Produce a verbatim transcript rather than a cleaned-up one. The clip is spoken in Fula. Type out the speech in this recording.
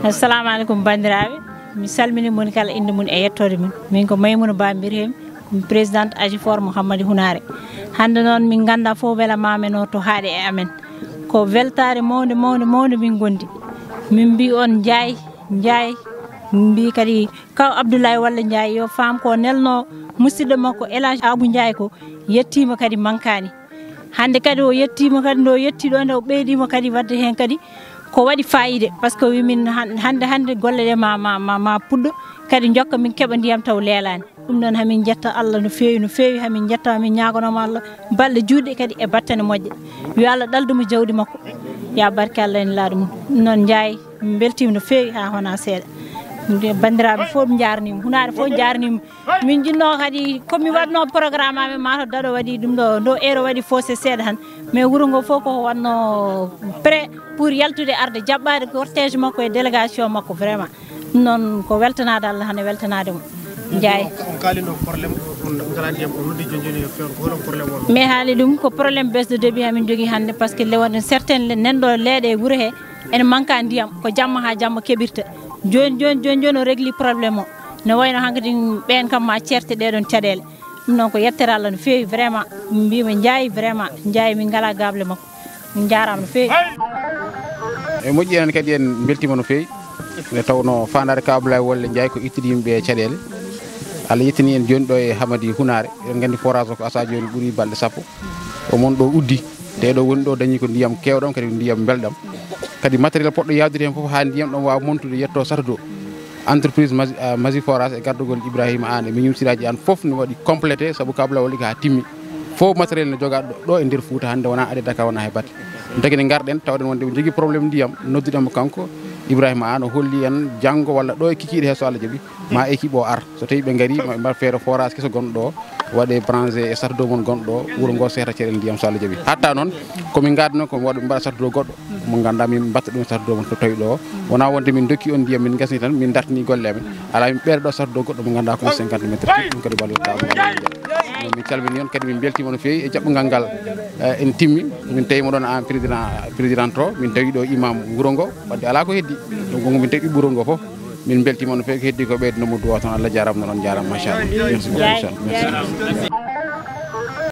Assalamu aleykum, banndiraaɓe. Mi salmini moni kala innde mum e yettoode mum. Min ko Maymuna Ba Mbirhemi, mi présidente Ajifor Mouhammadi Hunaare. Hannde noon, min nganndaa fof mbela ma men o to haaɗe e amen. Ko weltaare mawnde, mawnde, mawnde min ngondi. Min mbi on njaay, njaay. Min mbi kadi kaw Abdoulaye Walla Njaay yo faam ko nelno musidɗo makko El Hadj Abou Njaay ko yettiima kadi mankaani. Hannde kadi o yettiima kadi, nde o yetti ɗo, nde o ɓeydiima kadi waɗde heen kadi ko waɗi fayida, par ce que wi min han-, hannde, hannde golle ɗe ma, ma, ma, ma puɗɗo kadi njokka min keɓa ndiyam taw leelaani. Ɗum noon hamin njetta Allah no feewi, no feewi, hamin njetta, hamin ñaagonooma Allah balɗe juutɗe kadi e battane moƴƴe. Yo Allah ɗaldu mo jawdi makko. Ya barke Allah en laaɗo mum. Ɗum noon Njaay, min mbeltiima no feewi haa wonaa seeɗa. Nde banndiraaɓe fof njaarniima, Hunaare fof njaarniima. Min njinnoo kadi, ko mi waɗnoo programme amen, maa to daɗo waɗi ɗum ɗo, ɗo eero waɗi faussé seeɗa tan. Mais wuro ngo fof ko wonno prêt pour yaltude arde jaɓɓaade cortège makko e délégation makko vraiment. Ɗum noon ko weltanaade Allah tan e weltanaade mo. Njaay. On kaalino problème, on ngala ndiyam, on noddi jooni jooni e feewde, ko hol problème wonno? Mais haali ɗum ko problème baisse de débit hamin jogii hannde, par ce que le wonde certaines le-, nanɗo leeɗe e wuro he, ene manka ndiyam, ko jamma haa jamma keɓirta. Jooni, jooni, jooni, jooni o régli problème o. No wayno hankadi ɓeen kam ma ceerte ɗee ɗoon caɗeele. Ɗum noon ko yettere Allah no feewi vraiment. Min mbiima Njaay vraiment, Njaay min ngala gaable makko. Min njaaraama no feewi. E moƴƴi, enen kadi en mbeltiima no feewi. Nde tawnoo faandaare Kaw Abdoulaye Walla Njaay ko ittude yimɓe e caɗeele. Allah yettini en jooni ɗo e Hamadi Hunaare. Eɗen nganndi forage o ko asaa jooni ɓuri balɗe sappo. O mon ɗo uddi. Te ɗo woni ɗo dañi ko ndiyam keewɗam, kadi ko ndiyam mbelɗam. Kadi matériel poɗɗo yaadude heen fof haa ndiyam ɗam waawa montude yetto Sato Doo. Entreprise Masi-, ah, Masi Forage e gardagol Ibrahima Aan e Miñum Siraaji Aan fof no waɗi complété, sabu Kaw Abdoulaye Walla ko haa timmi. Fof matériel no jogaaɗo ɗo e nder Fuuta hannde wonaa aade Dakar, wonaa he batte. Ɗum tagi nde ngarɗen, tawɗen wonde ɓe njogii problème ndiyam, nodduɗen mo kanko Ibrahima Aan, o holli en janngo walla ɗo e kikiiɗe he so Allah jaɓi, ma équipe o ar. So tawii ɓe ngarii, ma ɓe mbaɗ feere forage keso gonɗo ɗo, waɗe branché e Sato Doo mon gonɗo ɗo, wuro ngo seeta caɗeele ndiyam so Allah jaɓi. Hatta noon, ko min ngaadno ko waɗa, min mbaɗa Sato Doo goɗɗo, mo ngannduɗaa min mbatta ɗum Sato Doo mon to tawi ɗo. Wonaa wonde min dokki on ndiyam, min ngasni tan, min dartini golle amen. Alaa, min ɓeyda ɗo Sato Doo goɗɗo mo ngannduɗaa ko cinquante mètres cube, ɗum kadi wallata. Min calmini on, kadi min mbeltiima no feewi e jaɓɓungal ngal. Eh, en timmi, min tawi mo ɗon aan président, président to, min tawi ɗo imam wuro ngo, wadde alaa ko heddi. Donc min tawi ɓiɓɓe wuro ngo fof. Min mbeltiima no feewi, ko heddi ko ɓeydude mo duwaa tan. Allah jaaraama, noon on njaaraama, machallah. Merci beaucoup, inchallah. Merci.